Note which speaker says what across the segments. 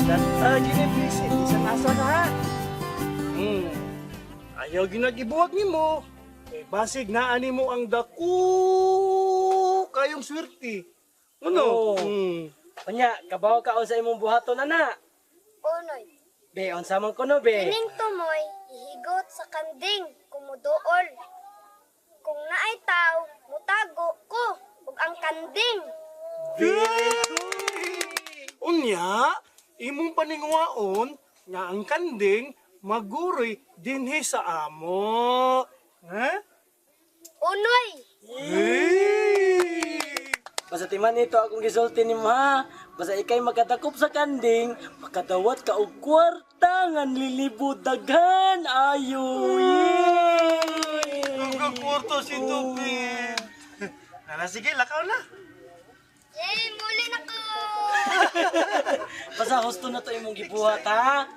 Speaker 1: Danta gini busy, bisan asa ka ha. Ayaw ginagibuwag nimo. Eh, basig naa nimo ang dako kayong swerte. Ano?
Speaker 2: Oo.
Speaker 3: Unya, kabaw ka sa imong buhaton ana.
Speaker 4: Unoy,
Speaker 3: Be, unsa man kuno be?
Speaker 4: kining tumoy, ihigot sa kanding, kumuduol. Kung naay tao, mutago ko, ug ang kanding.
Speaker 1: Very good. Unya, imong paninguwaon nga ang kanding maguroy dinhi sa amo. Ha?
Speaker 4: Unoy,
Speaker 1: Hey!
Speaker 3: Basta timan ito akong gisulti nimo ha. Basta ikay makadakop sa kanding, makadawat ka og kwarta nga nilibot daghan ayo. Yay!
Speaker 1: Ang kwarto si Tupid. Nala, sige, lakaw na.
Speaker 4: Yay, muli na ko!
Speaker 3: Basta husto na to imong gibuhat ha.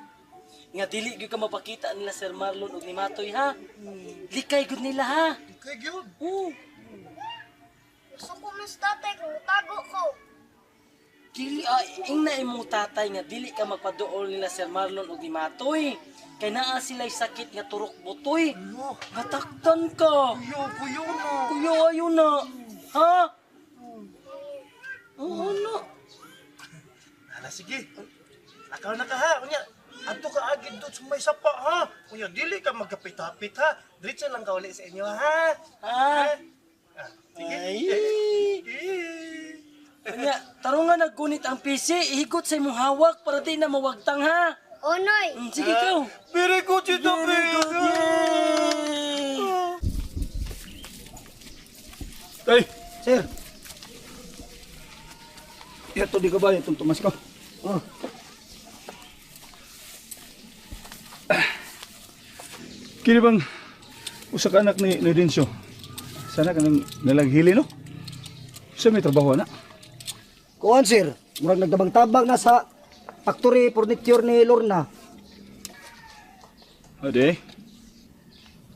Speaker 3: Nga dili gyud ka mapakita nila Sir Marlon og ni Matoy ha. Likay gud nila ha.
Speaker 1: Kay gyud.
Speaker 3: Oo.
Speaker 4: Gusto ko mas tatay kung mutago ko.
Speaker 3: Dili ah, ingna imong tatay nga dili ka magpaduol nila Sir Marlon og ni Matoy. Kay naa sila'y sakit nga turok butoy.
Speaker 1: Yo,
Speaker 3: Nataktan ka.
Speaker 1: kuyo, kuyo na.
Speaker 3: Kuya, ayo na. Ha? Oo na.
Speaker 1: Nala, sige. Lakaw na ka ha. Unya, adto ka agid doon sa may sapa ha. Unya, dili ka magkapit-apit ha. Diretso lang ka uli sa inyo ha.
Speaker 3: Ha?
Speaker 1: Ah, sige.
Speaker 3: Ay.
Speaker 1: Eh.
Speaker 3: Unya, tarungan naggunit ang PC, ihigot sa imong hawak para di na mawagtang ha.
Speaker 4: Unoy,
Speaker 3: Sige ikaw.
Speaker 1: Very good, si
Speaker 3: Very good. Yay!
Speaker 2: Ay,
Speaker 5: Sir,
Speaker 2: ito di ka ba itong tumas ko?
Speaker 5: oh,
Speaker 2: Kini bang usa ka anak ni Dencio? Sana ka nang nalaghili no? Sa may trabaho na.
Speaker 5: kuan sir, murag nagtabang-tabang na sa factory furniture ni Lorna.
Speaker 2: Ade.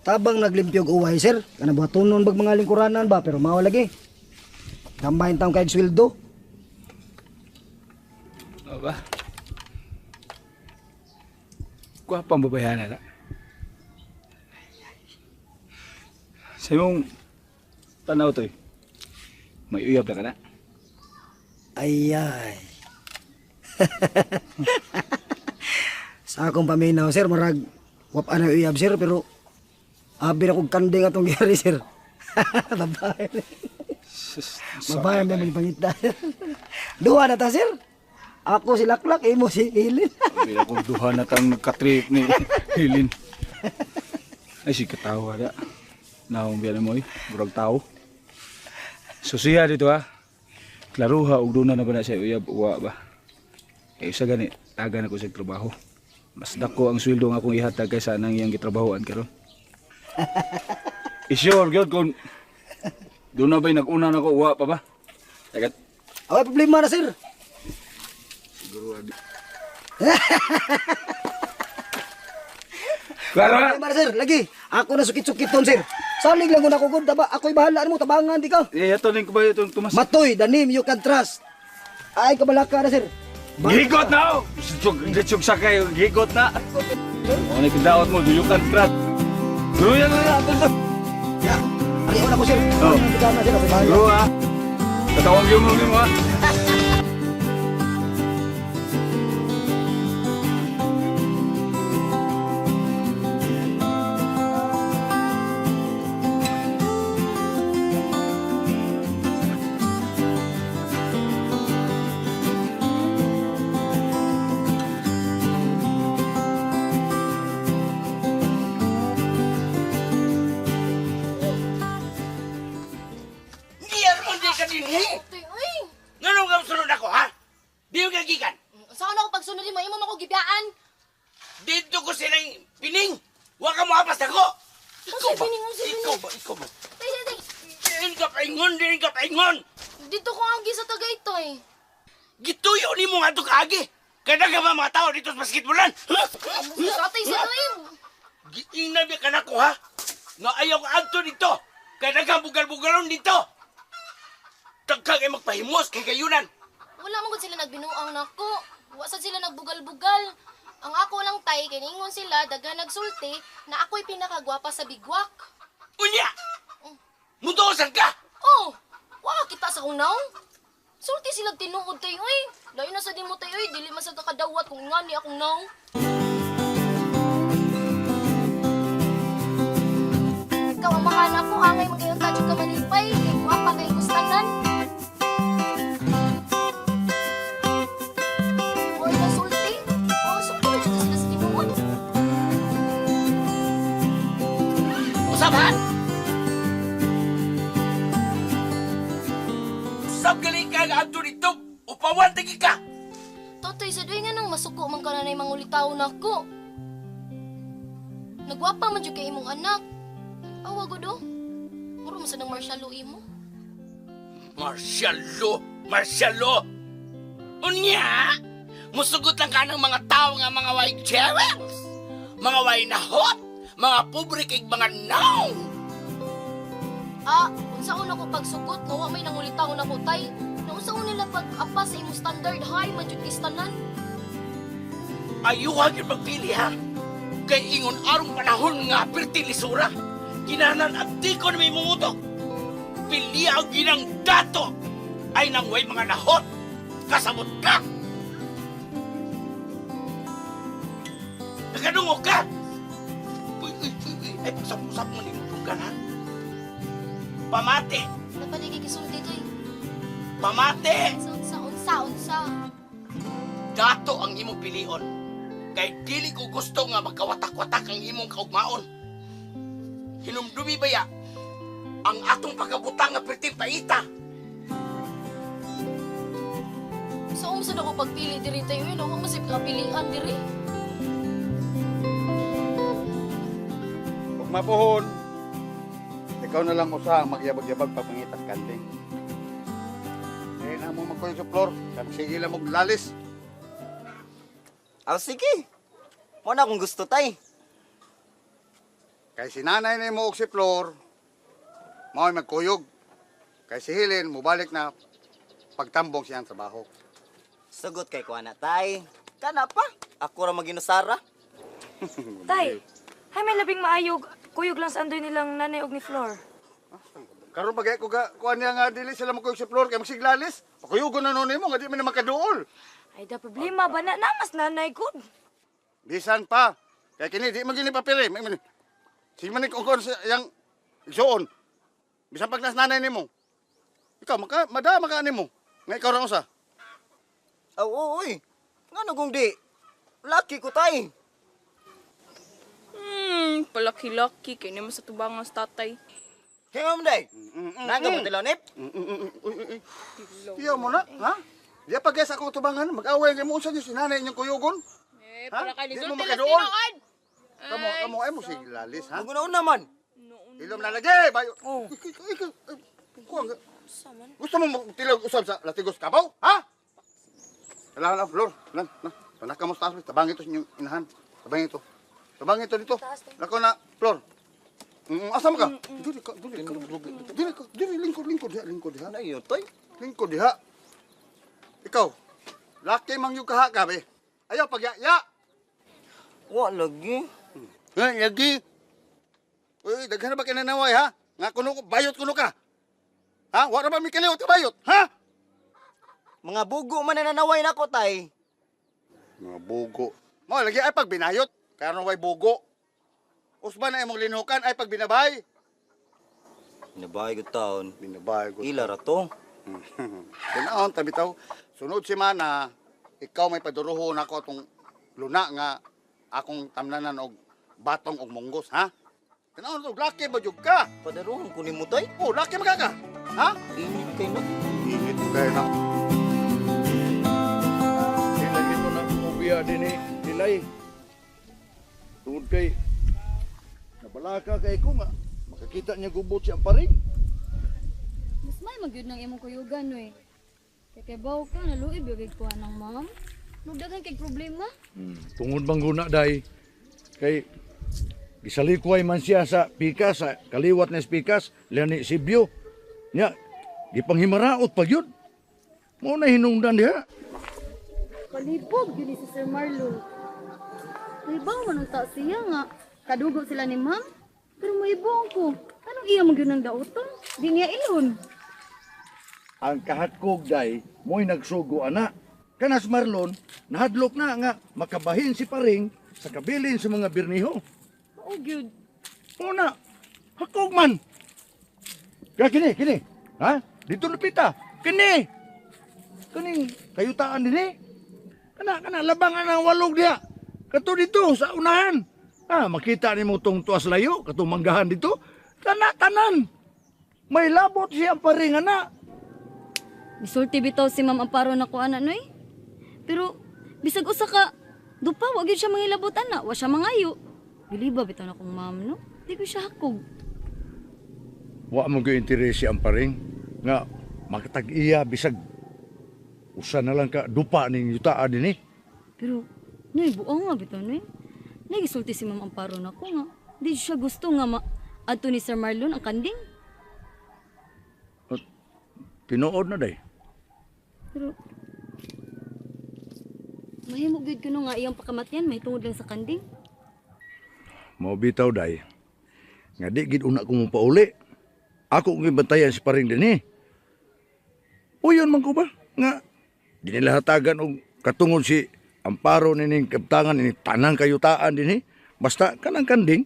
Speaker 5: Tabang naglimpyog uway sir, kana buhatonon bag mga lingkuranan ba pero mao lagi. Gamay taong kay sweldo.
Speaker 2: Ano ba? Gwapang babayana na. Sa imong tanaw to eh. May uyab na ka na.
Speaker 5: Ay ay. Sa akong paminaw sir, murag wap ana uyab sir pero abi na kog kanding atong giyari sir. Babae.
Speaker 2: Sus,
Speaker 5: Babae may pangita. Duha na ta sir. Ako si Laklak, imo si Ilin.
Speaker 2: Bila kong duha na tang nagka-trip ni Hilin. Ay, si katawa na. Naong biya na mo eh. Murag tao. Susiya dito ha. Klaruha og duna na ba na siya uyab uwa ba. Eh usa gani taga na ko sa trabaho. Mas dako ang sweldo nga akong ihatag kaysa nang iyang gitrabahoan karon. I-sure gyud kung doon na ba'y nag-una na ko uwa pa ba? Teka,
Speaker 5: Away problema na sir.
Speaker 2: siguro adi. Klaro na!
Speaker 5: Problema na sir, lagi. Ako na sukit-sukit ton sir. Salig lang ko na kugod, taba, ako'y bahala mo, tabangan di ka.
Speaker 2: Eh, ito rin ko ba itong tumas?
Speaker 5: Matoy, the name you can trust. Ay, kabalaka na sir.
Speaker 2: Gigot na! Oh! Gitsug sa kayo, gigot na! Ano yung daot mo, do you can trust? Duyan na natin to!
Speaker 5: Ya, ariyon ako sir.
Speaker 2: Oh.
Speaker 5: Ay, na sir, ako'y bahala.
Speaker 2: Bro ha! Tatawag yung mo ha!
Speaker 6: Diyan mo di ka dinhi.
Speaker 7: Utoy, uy!
Speaker 6: Nganong kang sunod ako, ha? Di yung kagikan.
Speaker 7: Saan ako pagsunod mo? Imo man ko gibiyaan.
Speaker 6: Dito ko silang pining. Huwag ka moapas ako.
Speaker 7: Unsa pining, unsa pining?
Speaker 6: Ikaw ba? Ikaw ba?
Speaker 7: Tay, tay, tay.
Speaker 6: Diin ka paingon, diin ka paingon.
Speaker 7: Dito ko ang sa Tagaytoy.
Speaker 6: Gituyo ni mo nga ito kaagi. Kada ka ba mga tao dito sa basketballan? Ha?
Speaker 7: Tatay sa eh.
Speaker 6: Giinabi ka na ko, ha? Nga ayaw ka adto dito. Kada ka bugal-bugalon dito. Tagkag ay magpahimos kay kayunan.
Speaker 7: Wala man gud sila nagbinuang nako. Wa sad sila nagbugal-bugal. Ang ako lang tay kay ningon sila daghan nagsulti na ako'y pinakagwapa sa bigwak.
Speaker 6: Unya! Mutuosan ka!
Speaker 7: Oh, wa ka kita sa akong naong. Sulti sila tinuod tay oy. Lain na sa di mo tay oy, dili man sa kakadawat kung ngani akong naong. Ikaw ang mahal ako, angay magayon ta jud ka manipay, kay gwapa kay gustanan. Oy, nasulti. Oh, sukol jud sila sa tinuod.
Speaker 6: Usab ha? Usab gali ka nga adto dito. Upawan tagi ka.
Speaker 7: Totoy, sa duwi nga nang masuko man ka na na'y mangulitaw na ako. Nagwapa man jud kay imong anak. Awa gud oh. Muro man sa nang martial law imo.
Speaker 6: Martial law! Martial law! Unya! Musugot lang ka ng mga tao nga mga way jewels, mga way nahot, mga pobre kay mga naong.
Speaker 7: Ah, unsaon ako pagsugot nga wa may nangulitaw na ko tay. Naunsaon nila pag-apa sa imong standard high man jud kistanan.
Speaker 6: Ayuha gyud magpili ha. Kay ingon arong panahon nga perti lisura. Ginanan at di ko na may mungutok. Pili ang ginang dato ay nang way mga nahot. Kasabot ka! Nakadungog ka! Uy, uy, uy, uy. Ay, usap-usap mo ni Mutunggan, ha? Pamate!
Speaker 7: Napaligay kisulti tay.
Speaker 6: Pamate!
Speaker 7: Unsa unsa unsa unsa.
Speaker 6: Dato ang imong pilion. Kay dili ko gusto nga magkawatak-watak ang imong kaugmaon. Hinumdumi baya ang atong pagkabutang nga perting paita.
Speaker 7: Sa unsa na ako pagpili diri tay uy, nawa man sa kapilian diri.
Speaker 8: Ug mapuhon, ikaw na lang usa ang magyabag-yabag pagpangitas kanding. Eh, na mo magkuyo sa floor. Kaya sige lang mong lalis.
Speaker 9: Aw, sige. Mo na akong gusto, tay.
Speaker 8: Kay si nanay na mo og si Flor, mao'y magkuyog. Kay si Helen, mubalik na pagtambong siyang trabaho.
Speaker 9: Sugot kay kuha na, tay. Kana pa. Ako ra maginusara.
Speaker 10: Tay, hay may labing maayog. Kuyog lang sa andoy nilang nanay og ni Flor.
Speaker 8: Karon bagay ko ga kuan niya nga dili sila magkuyog si Flor kay magsiglalis. Pakuyugon na noon nimo nga di man na makaduol.
Speaker 10: Ay da problema ba na namas nanay gud.
Speaker 8: Bisan pa. Kay kini di man gini papel eh. Sige man ni kung sa yang igsuon. Bisan pag nas nanay nimo. Ikaw maka madama ka nimo. Nga ikaw ra usa.
Speaker 9: Aw, oo, uy. Ngano kung di? Lucky ko, tay.
Speaker 11: Palaki-laki. Kaya naman sa tubangan sa tatay.
Speaker 9: Kaya mo, day. Naga mo tilaw, nip.
Speaker 8: Uy, uy, uy. Iya mo na, ha? Di pa guys ako tubangan, mag-away kay mo unsa niyo si nanay inyong kuyugon.
Speaker 11: Eh,
Speaker 8: Ha?
Speaker 11: para kay
Speaker 8: Di
Speaker 11: Lizol,
Speaker 8: mo
Speaker 11: tilas
Speaker 8: makaduol.
Speaker 11: tinuod.
Speaker 8: Kamo kamo ay mo sige lalis ha.
Speaker 9: Maguna-una man.
Speaker 8: Ilom na lagi, bayo.
Speaker 10: Oh.
Speaker 8: Ikaw, kuwang. Gusto mo magtilag usab sa Latigos Kabaw, ha? Kailangan na, Flor. Lan, na. Tanaka mo sa taas, tabang ito sa inyong inahan. Tabang ito. Tabang ito dito. Lako na, Flor. Asa mo ka? Dili ka, dili ka. Dili ka, dili, lingkod, lingkod diha, lingkod diha.
Speaker 9: Ano yun, tay?
Speaker 8: Lingkod diha. Ikaw, laki mang yung kaha ka, be. Ayaw, pagyaya.
Speaker 9: Wa lagi.
Speaker 8: Eh, lagi. Uy, daghan na ba kinanaway, ha? Nga kuno ko, bayot kuno ka. Ha? Wala ba may kaliwat ka bayot, ha?
Speaker 9: Mga bugo man na nanaway nako, tay.
Speaker 8: Mga bugo. Mo, lagi ay pag binayot. Kaya way bugo. Usba na imong linukan ay pag binabay.
Speaker 9: Nabahay ko taon.
Speaker 8: Binabay ko.
Speaker 9: Ila ra to.
Speaker 8: Tinaon, tabi taw. Sunod si mana, ikaw may paduruho na ako atong luna nga akong tamnanan og batong og munggos, ha? Tinaon og laki ba jud ka?
Speaker 9: Padaruhon ko nimo, tay.
Speaker 8: Oh, laki man ka? Ha?
Speaker 9: Init kay na.
Speaker 8: Init ko kayo na.
Speaker 12: Di lagi ko na umubiya din eh, Dilay. Tungod kay, nabalaka kay ko nga, makakita niya gubot siyang paring.
Speaker 11: Mas may magyud ng imong kuyugan, oy. Kay kay baw ka, naluib yung kuha ng ma'am. Nagdagan kay problema.
Speaker 12: Tungod bang guna day, kay gisalikway man siya sa pikas, sa kaliwat na pikas, lani sibyo. Nya, gipanghimaraot pag yun. Mao na hinungdan diha.
Speaker 11: Kalibog yun ni si Sir Marlon. Nahibaw man unta siya nga. Kadugo sila ni ma'am. Pero mahibaw ko. Anong iya man gyud ang daoton? Di niya ilon.
Speaker 12: Ang kahatkog day, mo'y nagsugo ana. Kanas Marlon, nahadlok na nga makabahin si Paring sa kabilin sa mga birniho.
Speaker 11: Oo gyud.
Speaker 12: Una, hakog man. Kaya kini, kini. Ha? Dito lupita. Kini. Kaning kayutaan dinhi. Kana kana labang ang walog diha. Kato dito sa unahan. Ah, makita nimo tong tuas layo, katong manggahan dito. Kana tanan. May labot siya ang paring ana.
Speaker 11: Misulti bitaw si Ma'am Amparo na ko ana noy. Pero bisag usa ka dupa wa gyud siya mangilabot ana, wa siya mangayo. Biliba bitaw na kong ma'am no. Di ko siya hakog.
Speaker 12: Wa mo gyud interes si Amparing nga makatag-iya bisag usa na lang ka dupa ning yutaan dinhi.
Speaker 11: Pero noy buong nga bitaw noy. Nagisulti si Ma'am Amparo na ko nga. Di siya gusto nga ma adto ni Sir Marlon ang kanding.
Speaker 12: Tinuod na day.
Speaker 11: Pero mahimo gyud kuno nga iyang pakamatyan may tungod lang sa kanding.
Speaker 12: Mao bitaw day. Nga di gid una ko mopauli. Ako ang gibantayan si Paring dinhi. Uyon man ko ba nga di nila hatagan og katungod si Amparo nining kabtangan ini tanang kayutaan dinhi. Basta kanang kanding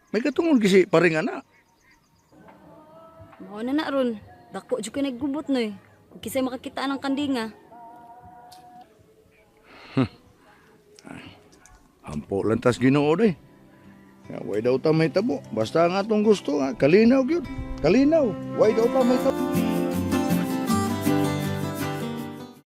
Speaker 12: may katungod gyud si Paring ana.
Speaker 11: Mao na na ron. Dako jud ko naggubot noy. Kung kisay makakita ng kanding ah.
Speaker 12: Ampo lang tas Ginoo day. Nga, way daw ta may tabo. Basta ang atong gusto, ha? Kalinaw gyud. Kalinaw. Way daw ta may tabo.